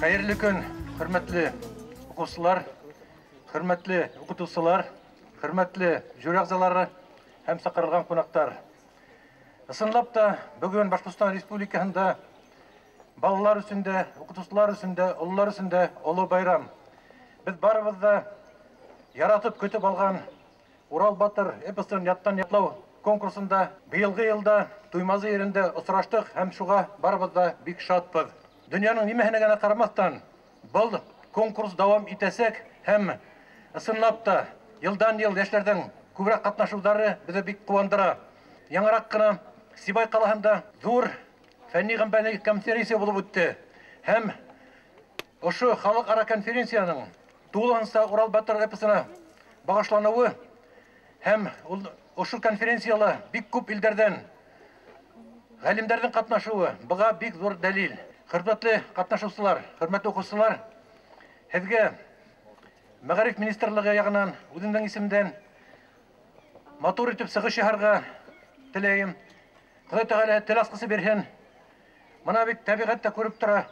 Хәйерле көн, хөрмәтле уҡыусылар, хөрмәтле уҡытыусылар, хөрмәтле жюри ағзалары һәм саҡырылған ҡунаҡтар. Ысынлап та, бөгөн Башҡортостан Республикаһында балалар өсөн дә, уҡытыусылар өсөн дә, ололар өсөн дә оло байрам. Беҙ барыбыҙ ҙа яратып көтөп алған Урал батыр эпосын яттан ятлау конкурсында быйылғы йылда Туймазы ерендә осраштыҡ һәм шуға барыбыҙ ҙа бик шатбыҙ. Донъяның нимәһенә генә ҡарамаҫтан, был конкурс дауам итәсәк һәм ысынлап та йылдан йыл йәштәрҙең күберәк ҡатнашыуҙары беҙҙе бик ҡыуандыра. Яңыраҡ ҡына Сибай ҡалаһында ҙур фәнни-ғәмәли конференция булып үтте. Һәм ошо халыҡ-ара конференцияның тулыһынса Урал батыр эпосына бағышланыуы һәм ошо конференцияла бик күп илдәрҙән ғалимдәрҙең ҡатнашыуы быға бик ҙур дәлил. Хөрмәтле ҡатнашыусылар, хөрмәтле уҡыусылар, һеҙгә Мәғариф министрлығы яғынан, үҙемдең исемдән матур итеп сығыш яһарға теләйем. Хоҙай Тәғәлә тел асҡысы бирһен. Мына бит тәбиғәт тә күреп тора.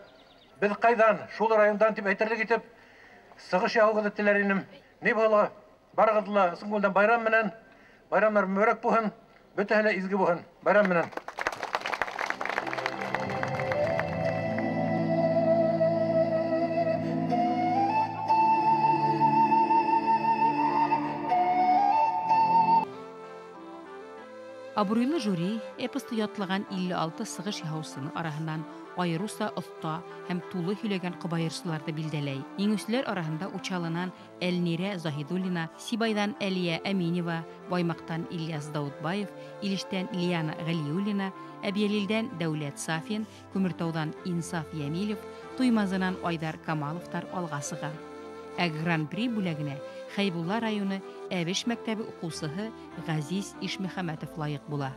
Беҙ ҡайҙан, шул райондан тип әйтерлек итеп сығыш яһауығыҙҙы теләр инем. Ни була, барығыҙҙы ла ысын күңелдән байрам менән, байрамдар мөбәрәк булһын, бөтәһе лә изге булһын. Байрам менән. Абруйлы жюри эпосты ятлаған 56 сығыш яһаусының араһынан айырыуса оҫта һәм тулы һөйләгән ҡобайырсыларҙы билдәләй. Еңеүселәр араһында Учалынан Әлнирә Заһидуллина, Сибайҙан Әлиә Әминева, Баймаҡтан Ильяс Даутбаев, Илештән Лиана Ғәлиуллина, Әбйәлилдән Дәүләт Сафин, Күмертауҙан Инсаф Йәмилев, Туймазынан Айҙар Камаловтар алға сыға. Ә Гран-при бүләгенә Хәйбулла районы Әбеш мәктәбе уҡыусыһы Ғәзиз Ишмөхәмәтов лайыҡ була.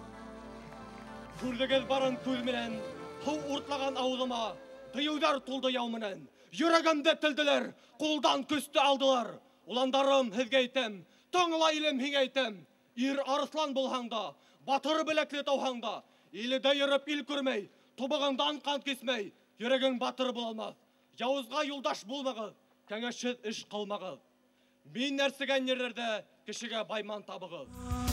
Күрҙегеҙ барын күҙ менән, һыу уртлаған ауыҙыма, тыйыуҙар тулды яу менән. Йөрәгемде телделәр, ҡулдан көстө алдылар. Уландарым, һеҙгә әйтәм, тыңла илем, һиңә әйтәм. Ир арыҫлан булһаң да, батыр беләкле тауһаң да, илдә йөрөп ил күрмәй, тубығыңдан ҡан кисмәй, йөрәгең батыр була алмаҫ. Яуызға юлдаш булмағыҙ, кәңәшһеҙ эш ҡылмағыҙ. Мин нәрсегән ерҙәрҙә кешегә байман табығыҙ.